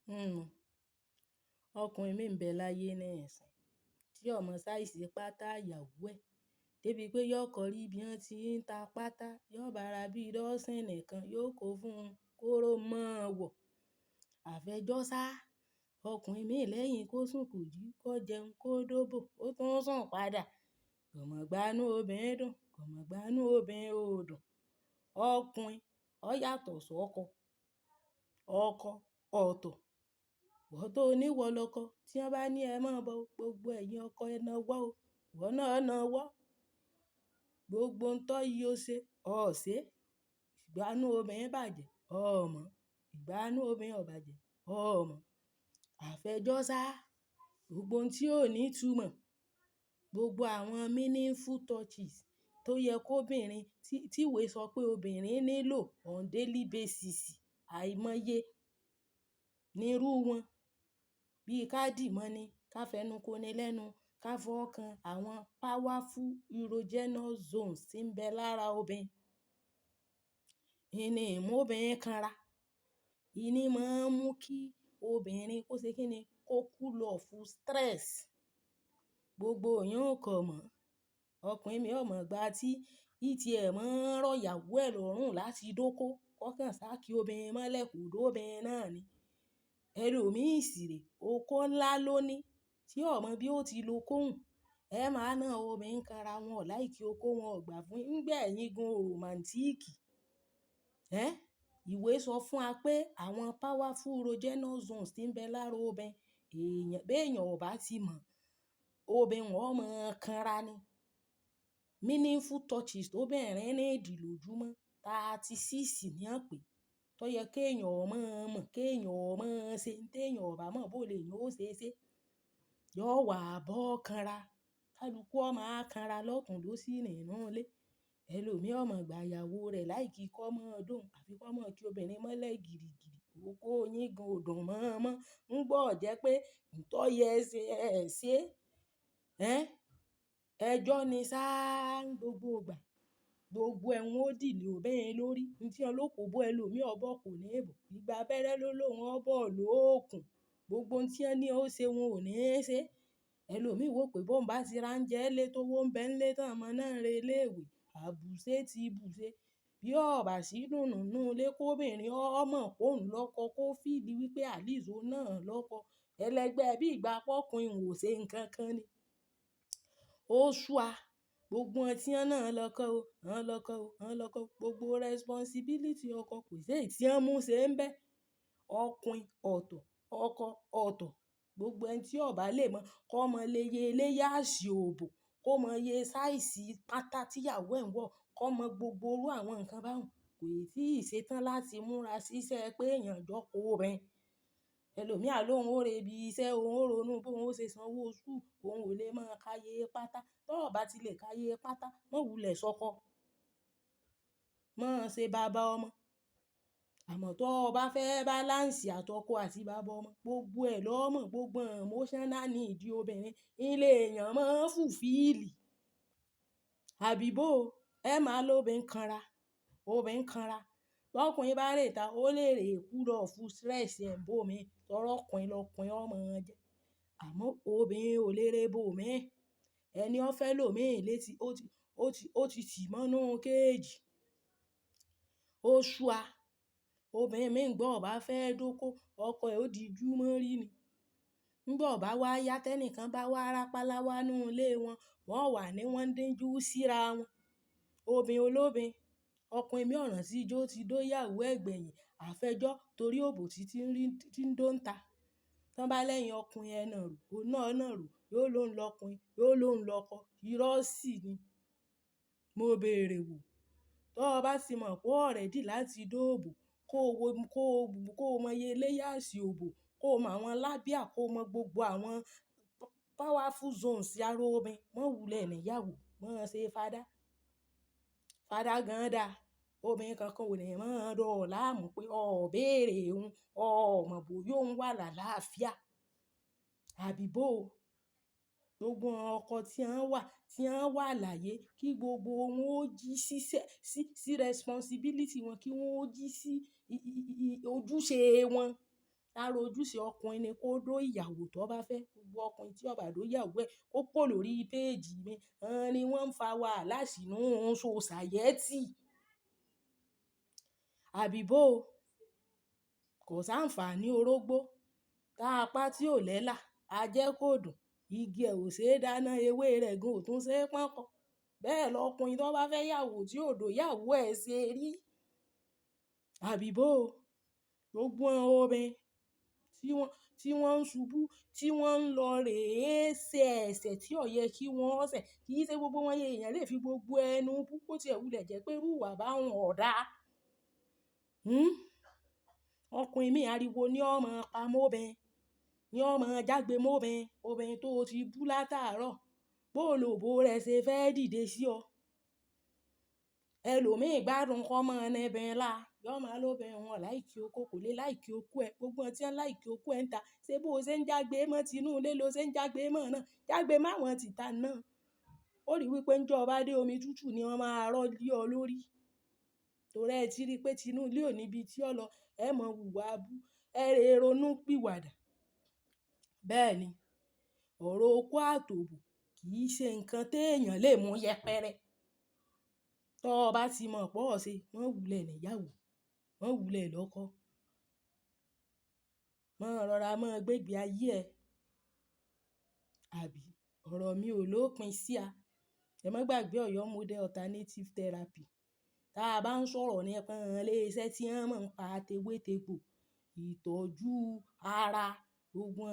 Hmm. Ọkùnrin mi ń bẹ láyé níìsín, tí ó mọ size pátá ìyàwó ẹ̀. Débi pé yóò kọrí bí wọ́n tí ń ta pátá, yóò bá ra bí dọ́sìnì kan, yóò kó fún un kóró mọ́ wọ̀. Àfẹ́jọ́sá, ọkùnrin mi lẹ́yìn kó sùn kò jí, kó jẹun, kó dóbò, ó tún sùn padà. Kò mọ̀ gbánú obìnrin dùn, kò mọ̀ gbánú obìnrin ò dùn. Ọkùnrin ó yàtọ̀ sọ́kọ. Ọkọ ọ̀tọ̀. Ìwọ tó ní ìwọ lọkọ, tí wọ́n bá ní ẹ má bọ̀, gbogbo ẹ̀yin ọkọ ẹ na wọ́ o. Ìwọ náà na wọ́. Gbogbo ń tọ́ yí ó ṣe, ọ ò ṣe. Ìgbánú obìnrin bàjẹ́, ọ ò mọ̀. Ìgbánú obìnrin ò bàjẹ́, ọ ò mọ̀. Àfẹ́jọ́sá, gbogbo ohun tí ò ní ìtumọ̀, gbogbo àwọn meaningful touches tó yẹ kó obìnrin tí ìwé sọ pé obìnrin nílò on daily basis, àìmọye nírú wọn. Bí ká dì mọ́ ni, ká fẹnu ko ni lẹ́nu, ká fọwọ́ kan àwọn powerful erogenous zones tí ń bẹ lára obìnrin. Ìní ìmú obìnrin kanra. Ìní máa ń mú kí obìnrin kó ṣe kíni, kó cool off stress. Gbogbo ìyun kò mọ̀. Ọkùnrin mi ò mọ̀ ìgbà tí ìtì ẹ̀ máa ń rọ̀ ìyàwó ẹ̀ lọ́rùn láti dóko, kó kàn sá kí obìnrin mọ́lẹ̀ kò dó obìnrin náà ni. Ẹlòmíì sì rè, okó ńlá ló ní tí ò mọ̀ bí ó ti lo kóhùn. Ẹ máa ná obìnrin kanra wọn, like okó wọn ò gbà fún yín. Nígbà ẹ̀yin gan romantic. Ẹ́, ìwé sọ fún wa pé àwọn powerful erogenous zones tí ń bẹ lára obìnrin, èèyàn, bí èèyàn ò bá ti mọ̀, obìnrin wọn mọ̀ kanra ni. Meaningful touches tó obìnrin need lójúmọ́, 36 ní à ń pè. Tó yẹ kí èèyàn ó mọ̀ mọ̀, kí èèyàn ó mọ̀ ṣe, tí èèyàn ò bá mọ̀ bó lè èèyàn ó ṣe ṣe. Yóò wà bọ́ kanra. Kálukú ó máa kanra lọ́tùn lósì nínú ilé. Ẹlòmíì ó mọ̀ gbà ìyàwó rẹ̀ like kó mọ́ dùn àbí kó mọ̀ kí obìnrin mọ́lẹ̀ gìrìgìrì. Oko yín gan ò dùn mọ́ mọ́. Ń gbọ́ jẹ́ pé ǹtọ́ yẹ ṣe ẹ ṣe. Ẹ́, ẹjọ́ ni sá gbogbo ìgbà. Gbogbo ẹ̀ ń ó dìlé obìnrin lórí. Ntí ọlọ́kọ̀ bó ẹlòmíì ọbọ kò ní bò. Ìgbà abẹ́rẹ́ ló lóhùn ọ bọ̀ lóòkùn. Gbogbo ohun tí ẹ ní ó ṣe wọn ò ní ṣe. Ẹlòmíì wò pé bó ń bá ti ra oúnjẹ lé tó wó ń bẹ nílé tán ọmọ náà ń re ilé ìwé, àbùṣé ti bùṣé. Bí ó bá sí dùnnú nínú ilé kó obìnrin ó mọ̀ pé òun lọ́kọ kó feel wípé at least òun náà lọ́kọ. Ẹlẹgbẹ́ bí ìgbà pọ́kùnrin ò ṣe nǹkan kan ni. Ó ṣúà. Gbogbo wọn tí wọ́n náà lọ́kọ o, wọ́n lọ́kọ o, wọ́n lọ́kọ. Gbogbo responsibility ọkọ kò sí èyí tí wọ́n mú ṣe ń bẹ. Ọkùnrin ọ̀tọ̀, ọkọ ọ̀tọ̀. Gbogbo ẹni tí ó bá lè mọ̀ kó mọ lè ye layers òbò, kó mọ iye size pátá tí ìyàwó ẹ̀ ń wọ̀, kó mọ gbogbo irú àwọn nǹkan báhun. Kò ì tí ì ṣe tán láti múra ṣíṣẹ́ pé èèyàn jókòó obìnrin. Ẹlòmíì á lóhùn ó re ibi iṣẹ́, òun ó ronú bó òun ó ṣe sanwó school, òun ò lè máa ka iye pátá. Tó bá ti lè ka iye pátá, má wulẹ̀ sọkọ. Má ṣe bàbá ọmọ. Àmọ́ tó bá fẹ́ balance àtọkọ àti bàbá ọmọ, gbogbo ẹ̀ ló mọ̀, gbogbo emotional need obìnrin, ilé èèyàn máa ń fulfill. Àbí bó, ẹ máa lọ obìnrin kanra, obìnrin kanra. Bọ́kùnrin bá rè ta, ó lè rè cool off stress ẹ̀ ń bó mi, torí ọkùnrin lọkùnrin ó mọ̀ jẹ́. Àmọ́ obìnrin ò lè re bó mi. Ẹni ó fẹ́ lò mí létí, ó ti tì mọ́nú cage. Ó ṣúà. Obìnrin mìí gbọ́ bá fẹ́ dóko, ọkọ ẹ̀ ó di jú mọ́ rí ni. Nígbà ó bá wá yá tẹ́nìkan bá wá rápálá wá nínú ilé wọn, wọ́n wà ní wọ́n díjú síra wọn. Obìnrin olóbìn, ọkùnrin mìí ò rántí ijó ti dó ìyàwó ẹ̀ gbẹ̀yìn àfẹ́jọ́ torí òbò tí ń rí, tí ń dó ń ta. Tán bá lẹ́yìn ọkùnrin ẹ nàró, òun náà nàró, yóò lóhùn lọkùnrin, yóò lóhùn lọkọ. Irọ́ sì ni. Mo béèrè wò. Tó bá ti mọ̀ pé ó ready láti dó òbò, kó wo, kó mọ iye layers òbò, kó mọ àwọn labia, kó mọ gbogbo àwọn powerful zones ara obìnrin, má wulẹ̀ ní ìyàwó, má ṣe father. Father gan dà. Obìnrin kankan ò ní máa dọ̀ ọ́ láàmú pé ọ béèrè òun, ọ mọ̀ bóyá òun wà lálàáfíà. Àbí bó. Gbogbo ọkọ tí wọ́n wà, tí wọ́n wà láyé kí gbogbo wọn ó jí síṣẹ́, sí responsibility wọn, kí wọ́n ó jí sí ojúṣe wọn. Lára ojúṣe ọkùnrin ni kó dó ìyàwó tó bá fẹ́. Gbogbo ọkùnrin tí ó bá dó ìyàwó ẹ̀, kó kúrò lórí péèjì mi. Wọ́n ni wọ́n ń fa wàhálà sínú sòsáyẹ́tì. Àbí bó? Kò sáǹfàní orógbó. Tá apá tí ò lẹ́là, a jẹ́ kó dùn. Igi ẹ̀ ò ṣe é dáná, ewé rẹ̀ gan ò tún ṣe é pọ́n kọ. Bẹ́ẹ̀ lọkùnrin tó bá fẹ́ ìyàwó tí ò dó ìyàwó ẹ̀ ṣe rí. Àbí bó? Gbogbo àwọn obìnrin tí wọ́n ń ṣubú, tí wọ́n ń lọ rè é ṣe ẹ̀ṣẹ̀ tí ó yẹ kí wọ́n ṣẹ̀. Kì í ṣe gbogbo wọn èèyàn lè fi gbogbo ẹnu bú bó tí ẹ wulẹ̀ jẹ́ pé irú ìwà bá wọn ò dá. Ọkùnrin mí ariwo ní ó máa pa mọ́ obìnrin, ní ó máa jágbe mọ́ obìnrin, obìnrin tó ti bú látàárọ̀. Bó lòbó rẹ ṣe fẹ́ dìde sí ọ. Ẹlòmíì gbádùn kọ́ mọ́ ẹni obìnrin lá. Yọ́ máa ló obìnrin wọn like okó, kò lè like okó ẹ. Gbogbo wọn tí wọ́n like okó ẹ ń ta. Ṣé bó ṣe ń jágbe mọ́ tinú ilé lo ṣe ń jágbe mọ́ náà? Jágbe mọ́ àwọn tìta náà. Ó rí wípé ńjọ́ bá dé omi tútù ni wọ́n máa rọ́ lé ọ lórí. Torí ẹ ti rí pé tinú ilé ò ní ibi tí ó lọ, ẹ mọ wùwà bú, ẹ rè ronú pìwàdà. Bẹ́ẹ̀ ni, ọ̀rọ̀ okó àtòbò kì í ṣe ǹkan tí èèyàn lè mú yẹpẹrẹ. Tọ́ ọ bá ti mọ̀ pé ó ṣe, má wulẹ̀ ní ìyàwó, má wulẹ̀ lọ́kọ. Má rọra, má gbégbé ayé ẹ. Àbí ọ̀rọ̀ mi ò lópin sí a. Ẹ má gbàgbé Ọ̀yọ́ Model Alternative Therapy. Tá a bá ń sọ̀rọ̀ nípa ilé iṣẹ́ tí wọ́n máa ń pa tewétegbò, ìtọ́jú ara, gbogbo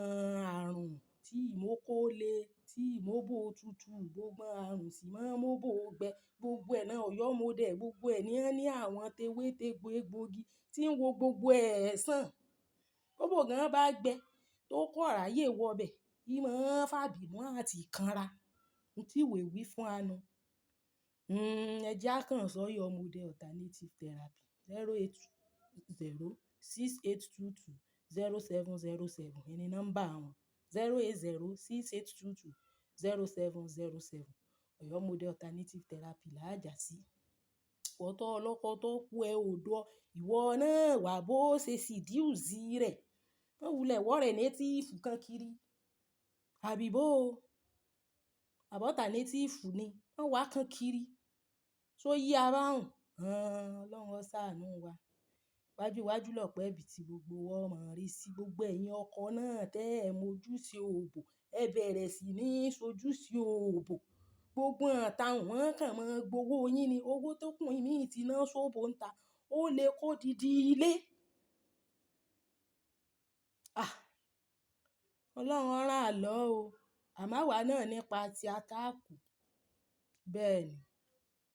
àrùn tí ìmókó le, tí ìmóbò tutù, gbogbo àrùn tí máa ń móbò gbẹ, gbogbo ẹ̀ náà Ọ̀yọ́ Model, gbogbo ẹ̀ ní wọ́n ní àwọn tewétegbò egbòogi tí ń wo gbogbo ẹ̀ sàn. Bóbò gan bá gbẹ tó kọ̀ ráyè wọ bẹ̀, í máa ń fàbínú àti ìkanra. N tí ìwé wí fún a nu. Ẹ jẹ́ á kàn sọ Ọ̀yọ́ Model Alternative Therapy. 08068220707. Ẹni nọ́mbà wọn. 08068220707. Ọ̀yọ́ Model Alternative Therapy là á jà sí. Ìwọ tó ọlọ́kọ tó kú ẹ ò dọ̀, ìwọ náà wà bó ṣe seduce rẹ̀. Má wulẹ̀ wọ́ rẹ̀ native kan kiri. Àbí bó? Àbí alternative ni. Má wá kan kiri. Só yé a bá hun. Ọlọ́run ó ṣàánú wa. Wájú wájú lọ̀pẹ́ ẹbí tí gbogbo wa ó mọ̀ rí sí. Gbogbo ẹ̀yin ọkọ náà tẹ́ ẹ mojú sí òbò, ẹ bẹ̀rẹ̀ sí ní sojú sí òbò. Gbogbo ìta wọ́n kàn máa gbowó yín ni. Owó tó kún ìmí tí iná sóbò ń ta. Ó lè kó didi ilé. Ah! Ọlọ́run rán àlọ́ o. Àmáwá náà nípa tí a táàkù. Bẹ́ẹ̀ ni.